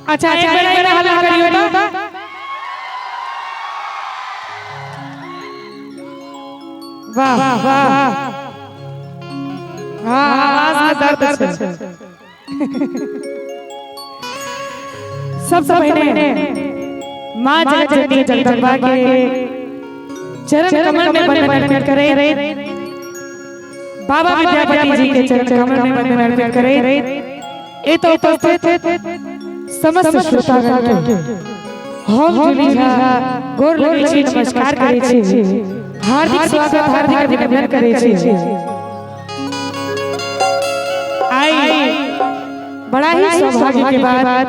अच्छा, एक बेर एहिमे हल्ला करियौ तऽ। वाह वाह, हाँ, आवाज में दर्द छै। सबसे पहिने माँ जगत जननी जगदम्बा के चरण कमल में वंदन अर्पित करे, बाबा विद्यापति जी के चरण कमल में वंदन अर्पित करे, ए तो उपस्थित समस्त श्रोतागण के हम जुली झा गोर लगै छी, नमस्कार करै छी, हार्दिक स्वागत, हार्दिक अभिनंदन करै छी। आई बड़ा ही सौभाग्य के बात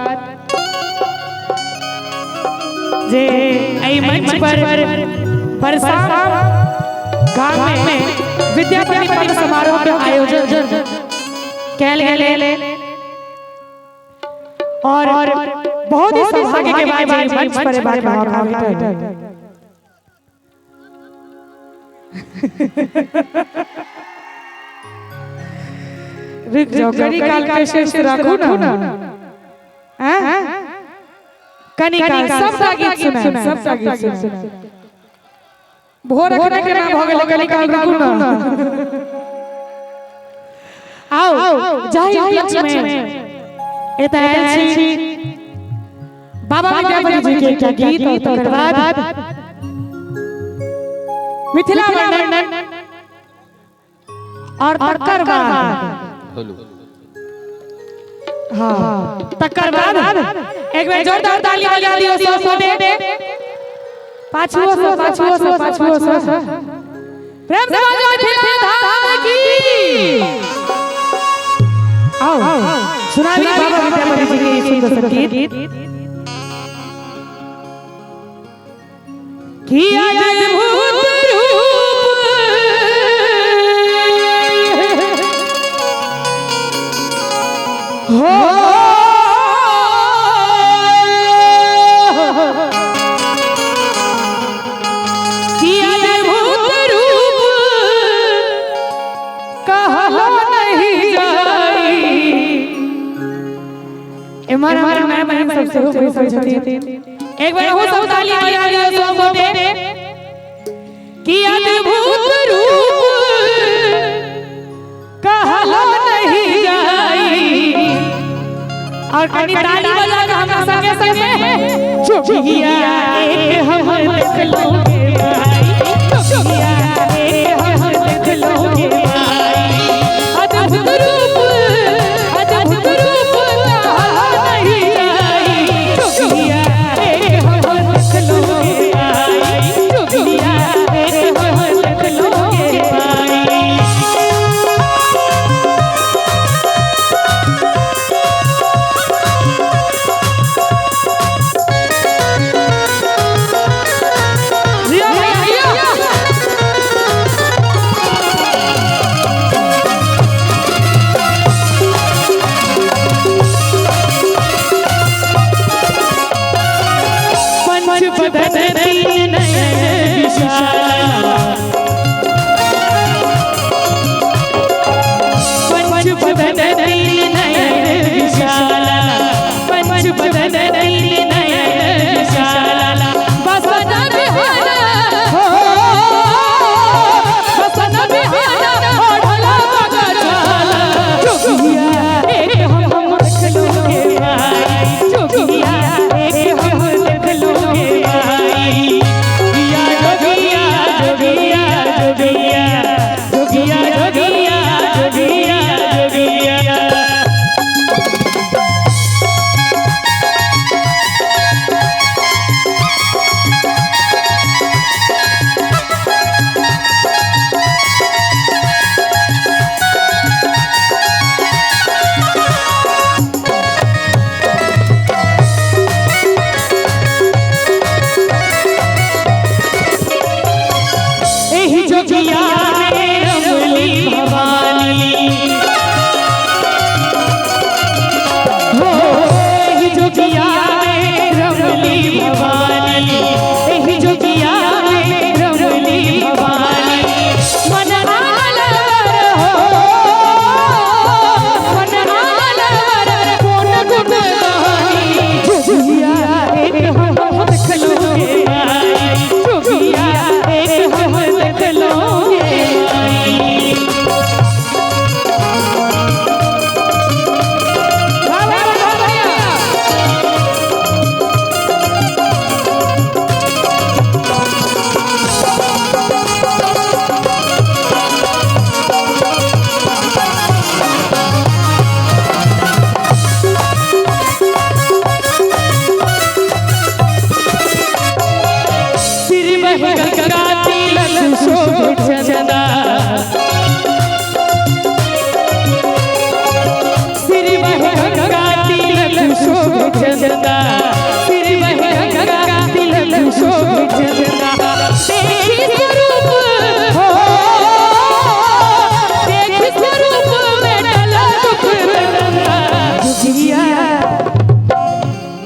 जे एहि मंच पर बरसाम गाम में विद्यापति पर्व समारोह के आयोजन कैल गेल और बहुत ही सौभाग्य के बात जे मंच पर एबाक मौका भेटल। रुक जाओ, कनी काल पेशेंस राखू ना। हैं, कनी काल सबटा गीत सुनाएब, सबटा गीत सुनाएब। भोर अखने के ना भऽ गेलै, कनी काल रुकू ना। आओ, जाहि उपलक्ष्य में एतऽ आयल छी, बाबा विद्यापति जी के एकटा गीत और तकर बाद मिथिला वर्णन और तकर बाद हेलो, हाँ, तकर बाद एक बेर जोरदार ताली बजा दियो सब गोटे, पाछुओ से, पाछुओ से, पाछुओ से। प्रेम से बाजो मिथिला धाम की। आओ सुनाबी बाबा विद्यापति जी के सुंदर संगीत की अद्भुत रूप हो, कि अद्भुत रूप कहलो नहीं जाई। एम्हर हमर माय बहिन सब सेहो बैसल छथिन, एक बेर अहूँ सब ताली बजा दियौ सब गोटे। कि अद्भुत रूप कहलो नहीं जाई और कनी ताली बजा के हमरा संगे संगे जोगिया एक हम देखलोगे भाई, जोगिया एक हम देखलोगे भाई, अद्भुत रूप, अद्भुत रूप कहलो नहीं जाई, जोगिया एक हम देखलोगे भाई, जोगिया एक हम देखलोगे भाई। जिया भैया।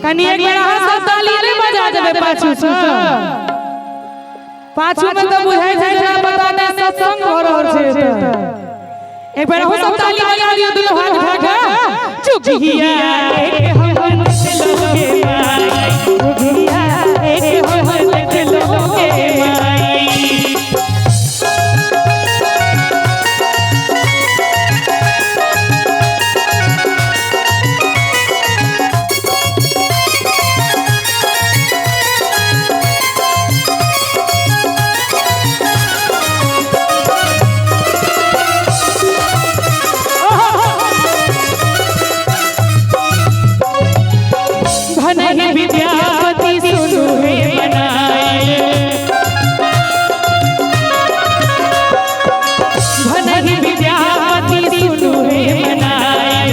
कनी एक बेर अहाँ सब ताली नहि बजा देबै पाछू से। पाछू में तऽ बुझाइ छै जेना पता नहि सत्संग भऽ रहल छै एतऽ। एक बेर अहूँ सब ताली बजा दियौ दुनू हाथ उठा कऽ। चुगिया एक हम देखलौं माई, चुगिया एक हम देखलौं माई। भनहि विद्यापति सुनु हे मनाए, भनहि विद्यापति सुनु हे मनाए,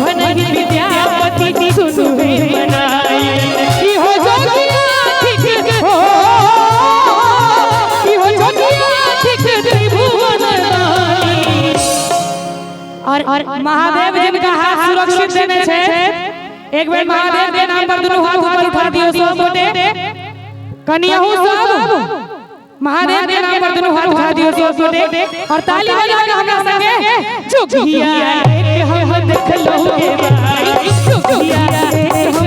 भनहि विद्यापति सुनु हे मनाए। इहो जोगिया थिक हो, इहो जोगिया थिक त्रिभुवन दानी। और महादेव जिनका हाथ सुरक्षित देने छै, एक बेर महादेव के नाम पर दुनू हाथ ऊपर उठा दियौ सब गोटे। कनी अहूँ सब महादेव के नाम पर दुनू हाथ उठा दियौ सब गोटे और ताली बजा के हमरा संगे चुगिया एक हम देखलौं गे माई, चुगिया एक